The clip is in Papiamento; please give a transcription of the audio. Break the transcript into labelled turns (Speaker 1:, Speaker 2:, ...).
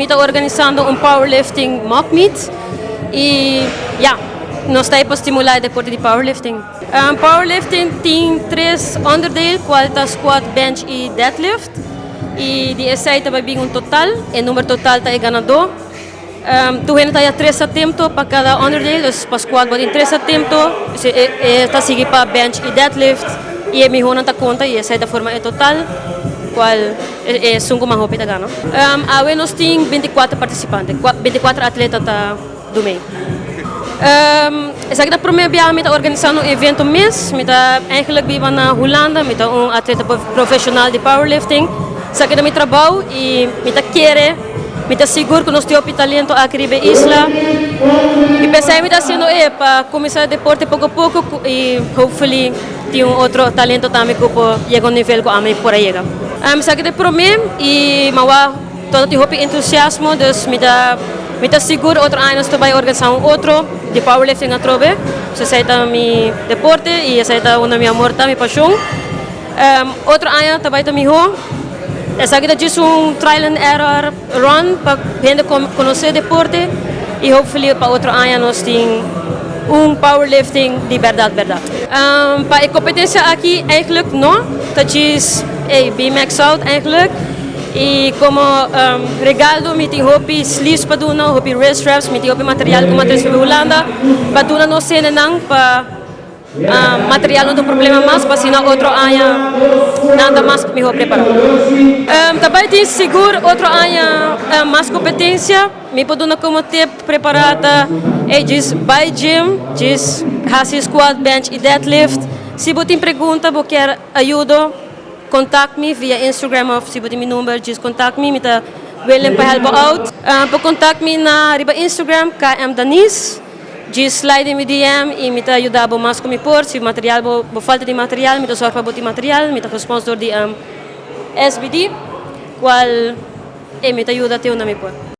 Speaker 1: Mi ta organisando un powerlifting mock meet y ja, nos ta pa stimula e deporte di powerlifting. Powerlifting tin tres onderdeel, cual ta squat, bench y deadlift. Y di esey ta bin un total, e number total ta e ganador. Tur hende ta tres atempto pa cada onderdeel, dus pa squat bo tin tres atempto, ta sigui pa bench y deadlift y e miho nan ta conta y esey ta forma e total, cual e esun cu mas hopi ta gana. Awe nos tin 24 participante, 24 atleta ta dumei. Esaki ta prome biaha mi ta organisando un evento mes, mi ta eigenlijk biba na Hulanda, mi ta un atleta profesional di powerlifting. Esaki ta mi trabou y mi ta kere, mi ta sigur cu nos tin hopi talento aki riba e isla. Y pesey mi ta haciendo e pa cuminsa deporte poco poco y hopefully tin un otro talento tambe cu por yega un nivel cu ami por a yega. Esaki ta e prome y mi a wak tin hopi entusiasmo, dus mi ta sigur otro aña nos ta bay organisa un otro di powerlifting atrobe. So esey ta mi deporte y esey ta unda mi amor ta, mi pasion. Otro aña ta bay ta miho. Esaki ta just un trial and error run pa hende conoce deporte y hopefully pa otro aña nos tin un powerlifting di berdad berdad. Pa e competencia aki eigenlijk no, ta just, hey, be max out eigenlijk. Y como regalo mi tin hopi sleeves pa duna, hopi wrist straps, mi tin hopi material cu mi a trece di Hulanda pa duna nos hendenan pa material no ta un problema mas, pa asina otro aña nan ta mas miho prepara. Tambe tin sigur otro aña mas competencia. Mi por duna como tip prepara ta, hey, just bay gym, just haci squat, bench y deadlift. Si bo tin pregunta, bo kier ayuda, contact me via Instagram of si bo tin mi number, just contact me, mi ta willing pa help out. Pa contact me na riba Instagram, KM Danis. Just slide in mi DM y mi ta yuda bo mas cu mi por. Si material bo falta di material, mi ta zorg pa bo tin material, mi ta sponsor di SBD, cual mi ta yuda te unda mi por.